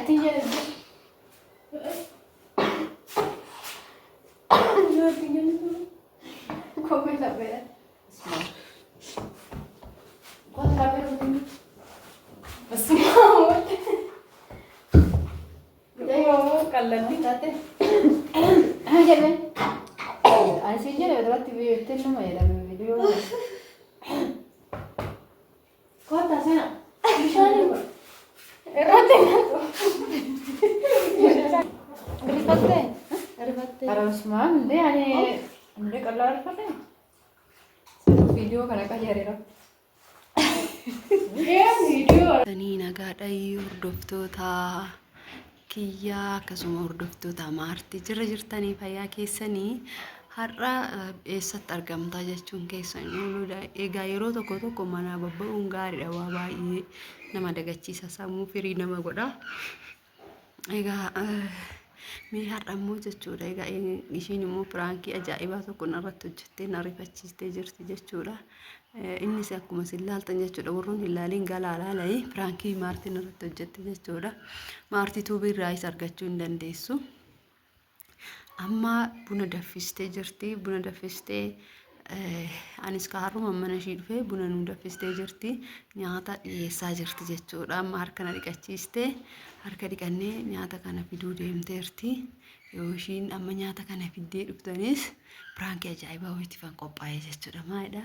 Ati jedhe. Kophee laphee. Qalladdi. Jedhe. Ani siin jedhe duratti biyyattiin nama jedhame viidiyoo. Kottaa sana bishaan irratti naqu. Rifattee? Rifattee? Arabasumaan illee ani illee qal'aa rifate. Viidiyoo kana qayyareera. Viidiyoo. Tanii nagaadha hordoftoota kiyyaa akkasuma hordoftoota maartii jirra jirtanii fayyaa keessanii har'a eessatti argamtaa jechuun keessan ooluudha. Egaa yeroo tokko tokko manaa babba'uun gaariidha waa baay'ee nama dagachiisa sammuu firii nama godha. Egaa mee har'a immoo jechuudha egaa ishiin immoo piraankii ajaa'ibaa tokko narratti hojjettee na rifachiistee jirti jechuudha. Innis akkuma isin laaltan jechuudha warroon hin laaliin galaa laalai piraankii maartiin irratti hojjette jechuudha. Maartii tuubii irraayis argachuu hin dandeessu. Amma buna daffistee jirti. Buna daffistee anis ka har'uma mana ishii dhufee buna nu daffistee jirti. Nyaata dhiyeessaa jirti jechuudha. Amma harka na dhiqachiiste. Harka dhiqannee nyaata kana fiduu deemteerti. Yoo ishiin amma nyaata kana fiddee dhuftanis piraankii ajaa'ibaa wayiitifan qophaa'e jechuudha. Maalidha?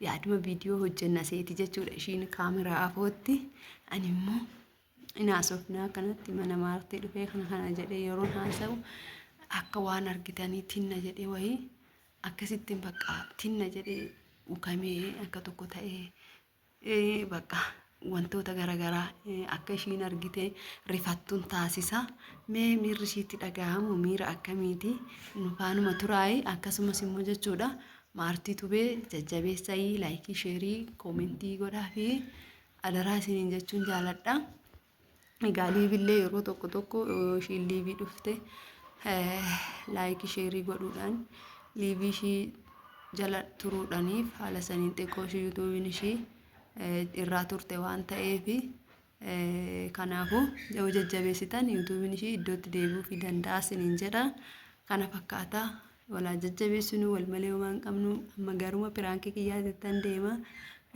Yaaduma viidiyoo hojjenna seeti jechuudha. Ishiin kaameraa afootti ani immoo in haasofnaa akkanatti mana maartee dhufee kana kana jedhee yeroon haasa'u akka waan argitanii tinna jedhee wayii akkasittiin bakka tinna jedhee ukamee akka tokko ta'ee bakka wantoota garaagaraa akka ishiin argite rifattuun taasisa. Mee miirri ishiitti dhaga'amu miira akkamiiti? Nu faanuma turaayi akkasumas immoo jechuudha maartii tubee jajjabeessayii laayikii sheerii koomentii godhaa fi Adaraa isiniin jechuun jaaladha. Egaa liivillee yeroo tokko tokko yoo ishiin liivii dhufte laayikii sheerii godhuudhaan liivii ishii jala turuudhaniif haala saniin xiqqoo ishii yuutuubiin ishii irraa turte waan ta'eef kanaafuu yoo jajjabeessitan yuutuubiin ishii iddootti deebi'uufii danda'a isiniin jedha. Kana fakkaata. Wal haa jajjabeessinu wal malee homaa hin qabnu amma garuma piraankii kiyyaatittan deema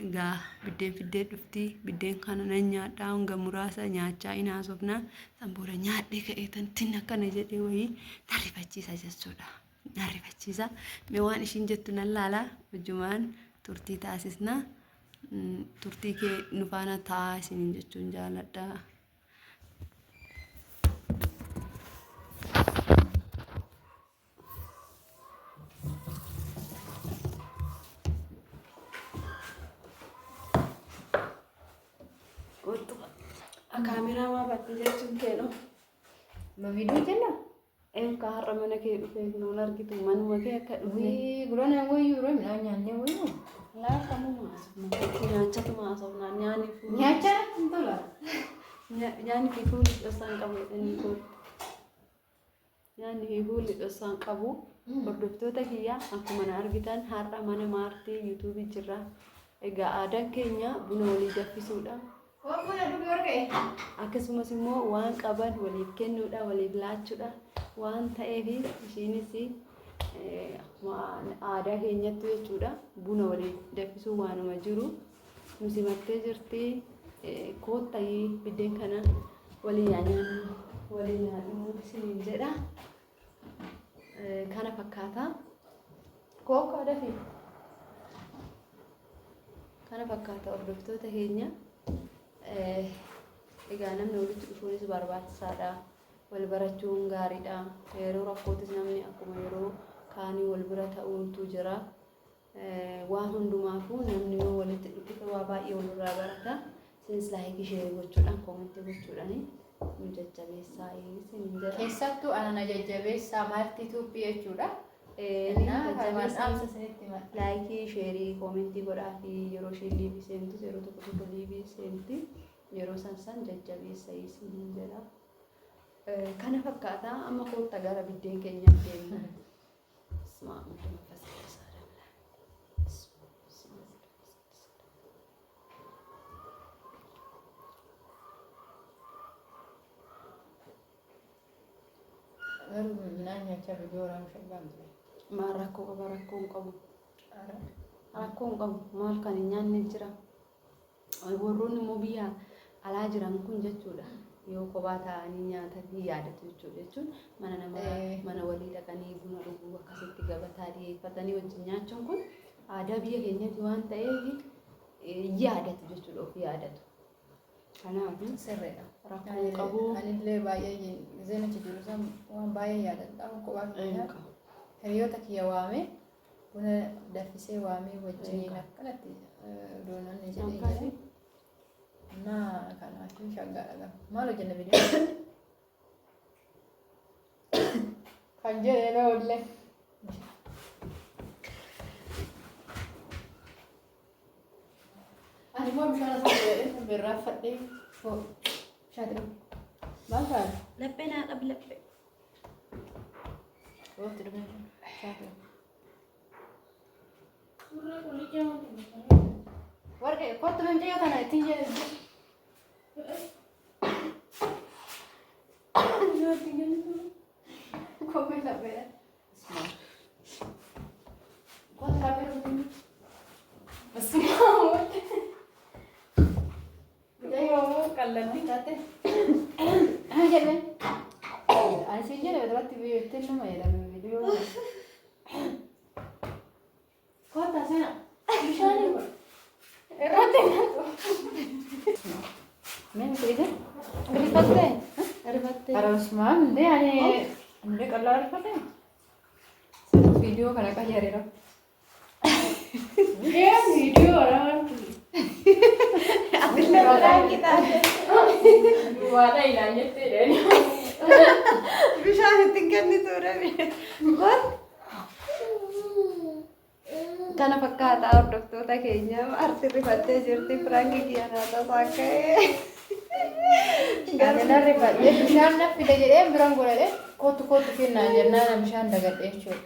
egaa biddeen fiddee dhufti biddeen kana nan nyaadhaa hanga muraasa nyaachaa in haasofna san booda nyaadhee ka'ee tantin akkana jedhee wayii na rifachiisa jechuudha na rifachiisa mee waan ishiin jettu nan laala wajjumaan turtii taasisna turtii kee nu faana ta'aa isiniin jechuun jaaladha. Kaameraa maa batte jechuun keenoo. Ma viidiyoo jenna? Eekaa har'a mana kee dhufee nuun argitu manuma kee akka dhufne. Wii gurana wayyuu yeroo midhaan nyaannee wayyuu. Laakamuma haasofna. Nyaachatuma haasofna nyaanni fuulli. Nyaachaa hin tola. Nyaanni fi fuulli dhosaan qabu jedhanii kootti. Nyaanni fi fuulli dhossaan qabu. Hordoftoota kiyya akkuma na argitan har'a mana maartii yuutuubii jirra. Egaa aadaan keenya buna walii danfisuudha. Akkasumas immoo waan qaban waliif kennuudha, waliif laachuudha waan ta'eef ishiinis akkuma aadaa keenyatti jechuudha buna waliif danfisuu waanuma jiru. Nu simattee jirti. Koottayii biddeen kana waliin haa nyaannu, waliin haa dhugnu isiniin jedha. Kana fakkaata. Kookkaa dafi. Kana fakkaata hordoftoota keenya. Egaa namni walitti dhufuunis barbaachisaadha. Wal barachuun gaariidha. Yeroo rakkootis namni akkuma yeroo kaanii wal bira ta'uuntu jira. Waan hundumaafuu namni yoo walitti dhufe waa baay'ee walirraa barata. Isinis laayikii sheerii gochuudhaan koomentii gochuudhaan nu jajjabeessaa isiniin jedha. Keessattuu ana na jajjabeessaa maartii tuuppii jechuudha. Innaa jajjabeessaa isinitti hima. Laayikii sheerii koomentii godhaa fi yeroo isheen liivii seentus yeroo tokko tokko liivii seenti yeroo san san jajjabeessa isiniin jedha. Kana fakkaata amma kootta gara biddeen keenyaatti deemna. በስመ አብ ወወልድ ወመንፈስ ቅዱስ አሐዱ አምላክ። በስመ አብ ወወልድ ወመንፈስ ቅዱስ አሐዱ አምላክ። Garuu midhaan nyaachaa viidiyoo waraabuu shaggaa ture. Maal rakkoo qaba? Rakkoo hin qabu. Rakkoo hin qabu. Maal kan hin nyaanne jira. Warroonni immoo biyya alaa jiran kun jechuudha. Yoo kophaa taa'anii nyaatan hin yaadatu jechuudha. Jechuun mana namaa mana walii dhaqanii buna dhuguu, akkasitti gabataa dhiyeeffatanii wajjin nyaachuun kun aadaa biyya keenyatti waan ta'eef yaadatu jechuudha. Of yaadatu. Kanaaf Sirriidha. rakkoo hin qabu. Anillee baay'ee gizeen achi jiru san waan baay'ee yaadadha. Kophaa kiyya hiriyoota kiyya waamee, buna danfisee waamee wajjin akkanatti doonanni jedhee jira. Naa kanaaf shaggaadha. Maal hojjenna viidiyoo? Kan jedhe loollee. Ani immoo bishaan asii jedhee birraafadhee bishaan dhugu. Maal ta'a? Laphee naa qabi, laphee. Waqti dhugee bishaan dhugu. Warqee kottu, mucayyoo tana ittiin jedhe. Kophee laphee. Kottu, laphee dhugu. Basumaa. Mucayyoo qalladdi taate. Jedhee. Ani siin jedhe duratti ittiin nama jedhame viidiyoo. Kottu sana bishaan irratti naqu. Mee ija? Rifattee? Rifattee? Ara Usmaan, indee ani indee qal'aa rifate. Viidiyoo kana qayyareera. Ee, viidiyoo waraabaa. Atillee prank taate. Duwwaadha ilaan jettee dheeni. Bishaan ittiin kennitu dha. Kana fakkaataa, hordoftoota keenya, arti rifattee jirti, prank kiyya naa tasaa ka'ee. Ani nan rifadhe, bishaan na fide jedhee biraan godhadhe, kottu kottu kennaa jennaan bishaan dagadhe jechuudha.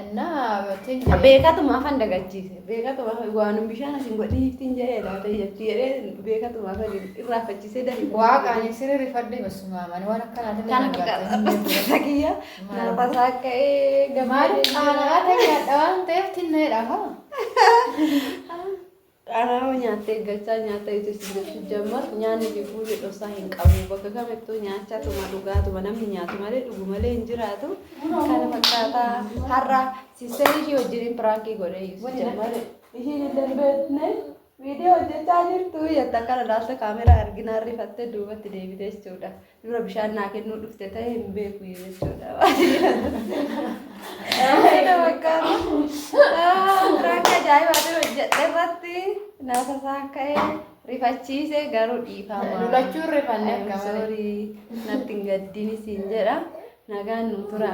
Innaa ittiin jedhe. Beekatuma afaan dagachiise. Beekatuma waanum bishaan asin godhii ittiin jedhee laata jetti jedhee, beekatuma afaan irraafachiisee dahi. Waaqa, ani sirri rifadhe, basuma ani waan akkanaatiin. Kana fakkaata, hordoftoota kiyya, naa tasaa ka'ee. Maal qaana'aa ta'e nyaadha waan ta'eef tinneedha haa. Qaana'aa nyaattee eeggachaa nyaata itti jechuu jammar, nyaanni fi fuulli dhoksaa hin qabu. Bakka kamittuu nyaachatuma dhugaatuma, namni nyaatu malee dhugu malee hin jiraatu. Kana fakkaataa, har'a sister ishii wajjiniin prank godhee jammar. Ishiin hin dandeetne, viidiyoo hojjechaa jirtu jette, akkana laalta kaameraa arginaan rifattee duubatti deebite jechuudha. Dura bishaan naa kennuu dhufte ta'e hin beeku jechuudha. Kana fakkaata. Prank ajaa'ibaatiin hojjedhe irratti naasa isaa ka'ee rifachiise, garuu dhiifama. Lulachuun rifanne akka malee. Sorry, natti hin gaddini siin jedha. Nagaan nu tura.